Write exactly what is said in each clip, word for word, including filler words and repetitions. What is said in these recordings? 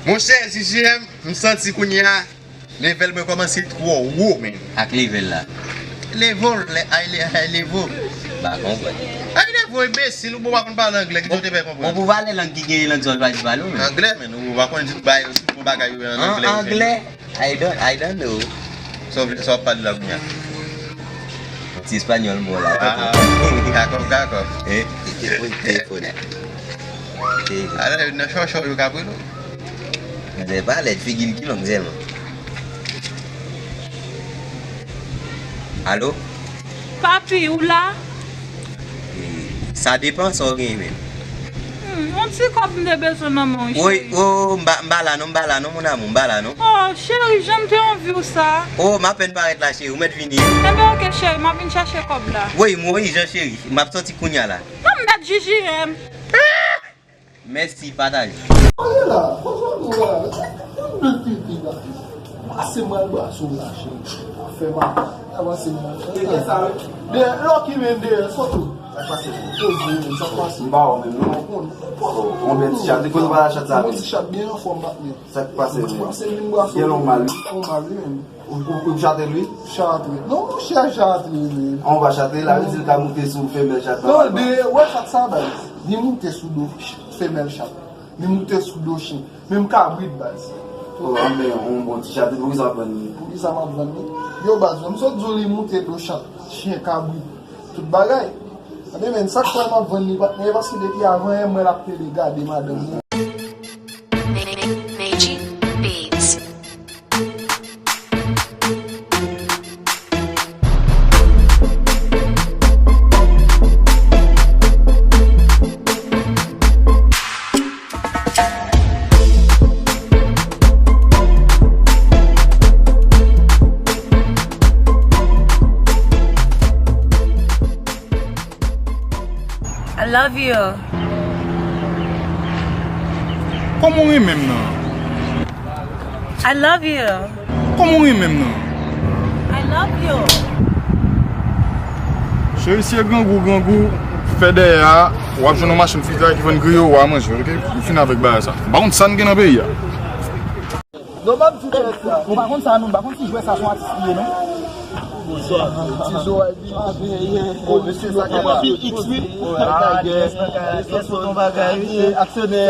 Monchè, J J M, m santi kounye a, level mwen kòmanse twò wo, men. Ak level la. Level, le, ay, le, ay, level. M pa konprann. Ay, level, enbesil, ou pa konn pale anglè, ki jan w te fè konprann? Bon, pou valè lang ki genyen lang sa w chwazi pale w, men. Anglè, men, ou pa konn di bay, ou bon bagay yo an anglè. An anglè? I don't, I don't know. Sa w vle, sa w ap pale la kounye a? Ti espanyòl mwen la. Ah, kakòf, kakòf. Eh, eh, eh, telefòn. Telefòn. Ala, nan chòchò yo ka pran nou. Manzè pa lèd, figi l ki long sèlman. Alo? Papi, ou la? Eh, sa depan sa w genyen menm. Hmm, yon ti kòb m te bezwen nan men w, cheri. Woy, oh, m pa, m pa la non, m pa la non, mon amour, m pa la non. Oh, cheri, jan m te anvi w sa. Oh, m apèn parèt la, cheri, ou mèt vini. Enben, oke, cheri, m ap vin chache kòb la. Woy, m woy, jan cheri, m ap sòti kounye a la. Non, m mèt J J M. Mèsi, pataje. Gade la, franchman, nou la, yon de pipi la. Pase m al brase w la, cheri. Fè m a, avanse m. Dèyè, Lucky men dèyè, sot ou. Sa k pase? Poze, men, sa k pase? M pa wè menm, non. Bon, bon, bon, yon bèl ti chat. Depi nou pa la chat sa, yon ti chat byen anfòm, patnè. Sa k pase, men? Pase vin brase w. Gen lon mal, wi. Yon mal, wi, men. Ou, ou, ou chate l, wi? Chate. Non, monchè, chate, men. An, ou pa chate, la vle di l ka moute sou femèl chat la. Non, de, wè chat sa, baz. Li moute sou do femèl chat. Li moute sou do chen. Menm kabrit, baz. Oh, anben, yon bon ti chat, poukisa w ap vann li? Poukisa m ap vann li? Yo, baz, m sot di w li moute do chat, chen, kabrit, tout bagay. Anben, men, sa k fè m ap vann li, patnè, paske depi avan yè, m wè l ap pede gade madanm mwen. Magic Beats. I love you. Kòman w renmen m nan? I love you. Kòman w renmen m nan? I love you. Cheri, si e grangou, grangou, fè dèyè a, w ap jwenn yon machann fritay ki vann griyo, w a manje, oke? M fini avèk bagay sa. M pa konn sa n gen nan peyi a. Non, m ap di nèg sa. Ou pa konn sa, non, m pa konn si jwè sa se yon atis li ye, non. Bonswa, ti zo a di. Oh, mesye, sa gen la. Pil X, wi. Ah, yes, nan kay, yes, ton bagay, wi. Aksyonè,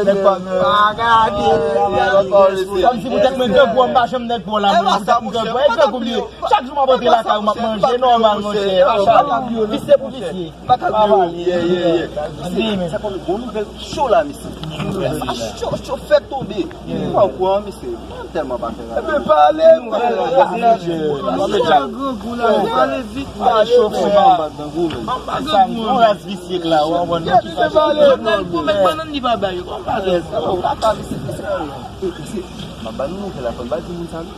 nèg pa, pa gade. Kòmsi poutèt mwen grangou, m pa janm nèg bò la, mwen, poutèt mwen grangou, e grangou m ye. Chak jou m ap antre lakay ou, m ap manje nòmal, monchè. Pa pale. Visye pou visye. Pa pale. Yeah, yeah, yeah. Sa konn bon nouvèl cho la, mesye. Cho, cho, fè tonbe. Ou pa okouran, mesye. Mwen tèlman pa fè radyo. Ebyen, pale, pale. Mesye, grangou la, pale vit. Pa cho, frè. Anba grangou, men. Anba grangou, men. Yon ras visye k la, ou konprann, ki fache. Jòvnèl pwomèt bannann li pa bay yo. Anba grangou. Papa, mesye, mesye. Mesye, m ap ba nou nouvèl la, fò n pa di moun sa, non.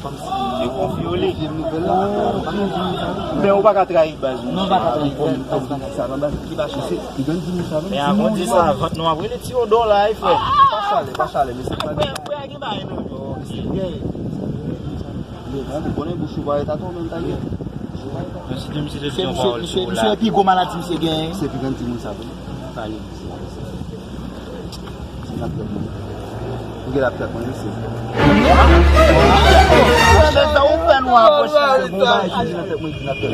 Kòmsi yo konfye w li. Men ou pa ka trayi baz ou. Non, ou pa ka trayi baz. Sa nan baz ki pa chanje. Li gen di nou sa, men. Men avan di sa, vant nou ap rele ti yon dola, e frè. Pa chale, pa chale, mesye. Frè, frè, gen bagay nan men. Mesye, gen. Men, ou konnen bouch ou pa ret atò, men ta gen. Mesye, misye te di yon pawòl sou ou la. Misye, pi gwo maladi misye genyen. Misye pi grann timoun sa, vre. Pale. Misye laptop mwen. Ou gen laptop mwen, mesye. Ou fè nou apwoche.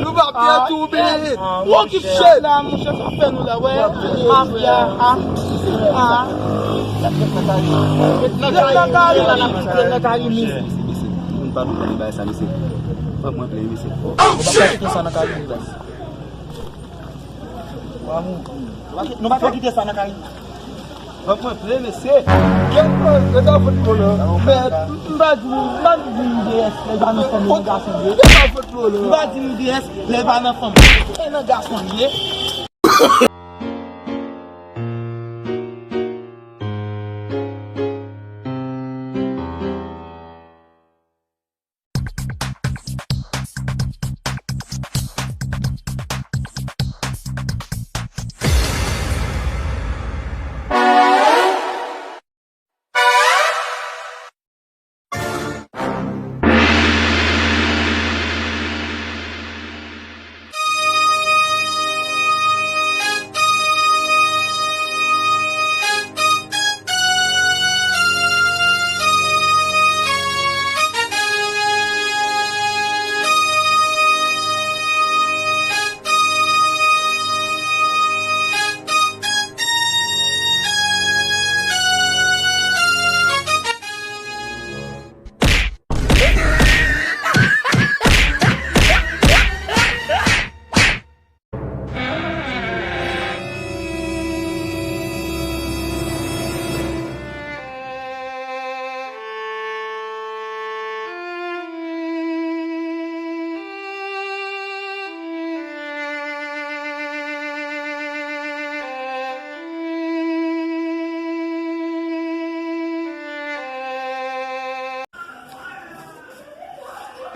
Nou pa pètoubi. Ou ki chè la, monchè, sa fè nou la, wè. Mafya, a, a. Nan kari, nan kari, nan kari, nan kari, mesye. Moun pa nou konn bagay sa, mesye. Fòk mwen pleye, mesye. Ou pa ka kite sa nan kay li, baz. Nou pa ka kite sa nan kay li. Fòk mwen pleye, mesye. Kèt, mwen, yo ta fout dlo la. Mèd, m pa di, m pa di M D S, lè pa nan fanm, nan gason, ye. Yo ta fout dlo la. M pa di M D S, lè pa nan fanm. E nan gason, ye.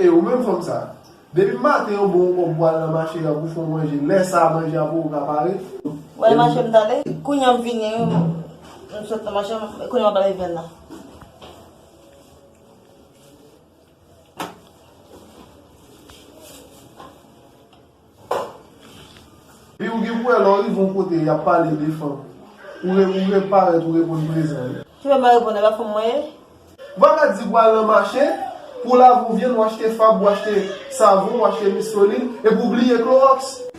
E ou menm fanm sa, depi maten yo bon ou kòb pou al nan mache a pou fè w manje, lè sa a manje a pou ou ka pare. Mwen mache m t ale, kounye a m vini, m sot nan mache, kounye a m ap lave vyann nan. Epi ou gen pou wè lè w rive yon kote y ap pale de fanm, ou re, ou reparèt, ou reponn prezan wi. Ki fè m pa reponn, e pa fanm mwen ye? Ou pa ka di pou al nan mache, pou lave yon vyann, ou achte fab, ou achte savon, ou achte Mistolin, epi ou bliye klowòks.